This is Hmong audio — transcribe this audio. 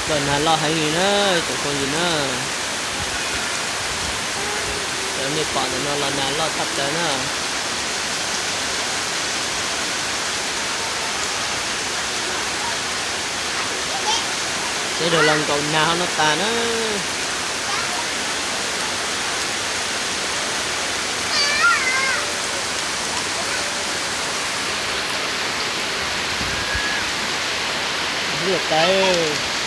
Los nag loj heev li na, tsoom phooj ywg na. Cov nej pom ntawm no los nag loj tshaj plaws na. Sawv daws los nkaum nag hauv no tas na. Liaj tas.